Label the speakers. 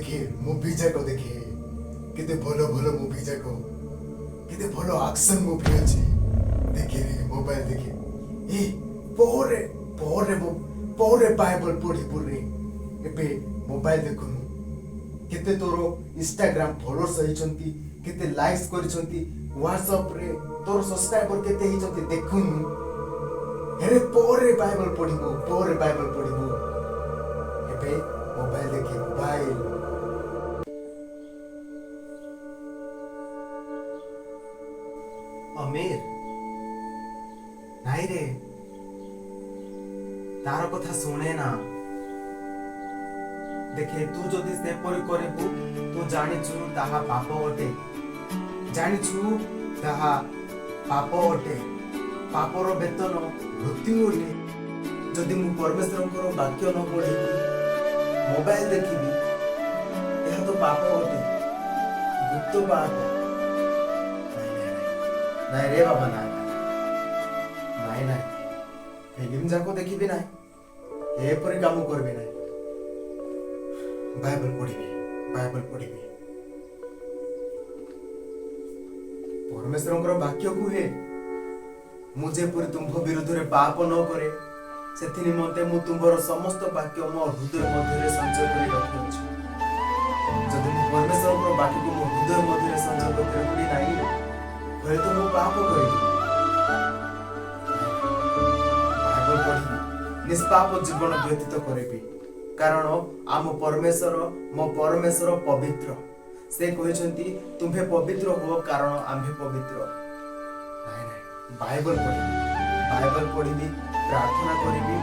Speaker 1: ଦେଖେ, ମୁଭି ଯାକ ଦେଖେ। କେତେ ଭଲ ଭଲ ମୁଭି ଯାକ, କେତେ ଭଲ ଆକ୍ସନ ମୁଭି ଅଛି। ଦେଖେ ରେ, ମୋବାଇଲ ଦେଖେ। ଏ ପରେ ପରେ ପରେ ବାଇବଲ ପଢିବୁ ରେ। ଏବେ ମୋବାଇଲ ଦେଖୁନୁ। କେତେ ତୋର ଇନଷ୍ଟାଗ୍ରାମ ଫଲୋଅର୍ସ ହେଇଛନ୍ତି, କେତେ ଲାଇକ୍ସ କରିଛନ୍ତି, ହ୍ୱାଟ୍ସଆପରେ ତୋର ସବସ୍କ୍ରାଇବର କେତେ ହେଇଛନ୍ତି ଦେଖୁନୁ। ହେରେ ପରେ ବାଇବଲ ପଢିବୁ, ପରେ ବାଇବଲ ପଢିବୁ। ଏବେ ମୋବାଇଲ ଦେଖେ, ମୋବାଇଲ।
Speaker 2: ଅମୀର, ନାଇଁ ରେ, ତାର କଥା ଶୁଣେ ନା। ଦେଖେ, ତୁ ଯଦି ସେପରି କରିବୁ, ତୁ ଜାଣିଛୁ ତାହା ପାପ ଅଟେ। ଜାଣିଛୁ, ତାହା ପାପ ଅଟେ। ପାପର ବେତନ ମୃତ୍ୟୁ ଅଟେ। ଯଦି ମୁଁ ପରମେଶ୍ୱରଙ୍କର ବାକ୍ୟ ନ ପଢ଼ିବି, ମୋବାଇଲ ଦେଖିବି, ଏହା ତ ପାପ ଅଟେ, ଗୁପ୍ତ ପାପ। ନାଇଁ ନାଇଁ ନାଇଁ ନାଇଁ ରେ ବାବା, ନାଇଁ ନାଇଁ ନାଇଁ। ଫିଲ୍ମ ଯାକ ଦେଖିବି ନାହିଁ, ଏପରି କାମ କରିବି ନାହିଁ।
Speaker 1: ବାଇବଲ ପଢିବି, ବାଇବଲ ପଢିବି।
Speaker 2: ପରମେଶ୍ୱରଙ୍କର ବାକ୍ୟ କୁହେ, ମୁଁ ଯେପରି ତୁମ୍ଭ ବିରୁଦ୍ଧରେ ପାପ ନ କରେ, ସେଥି ନିମନ୍ତେ ମୁଁ ତୁମ୍ଭର ସମସ୍ତ ବାକ୍ୟ ମୋ ହୃଦୟ ମଧ୍ୟରେ ସଞ୍ଚୟ କରି ରଖିଅଛି। ଯଦି ମୁଁ ପରମେଶ୍ୱରଙ୍କର ବାକ୍ୟକୁ ମୋ ହୃଦୟ ମଧ୍ୟରେ ସଞ୍ଚୟ କରି ରଖିବି ନାହିଁ, ହୁଏତ ମୁଁ ପାପ କରିବି। ବାଇବଲ ପଢିବି, ନିଷ୍ପାପ ଜୀବନ ବ୍ୟତୀତ କରିବି, କାରଣ ଆମ ପରମେଶ୍ୱର, ମୋ ପରମେଶ୍ୱର ପବିତ୍ର। ସେ କହିଛନ୍ତି, ତୁମ୍ଭେ ପବିତ୍ର ହୁଅ, କାରଣ ଆମ୍ଭେ ପବିତ୍ର। ନାଇଁ ନାଇଁ, ବାଇବଲ ପଢିବି, ବାଇବଲ ପଢିବି, ପ୍ରାର୍ଥନା କରିବି।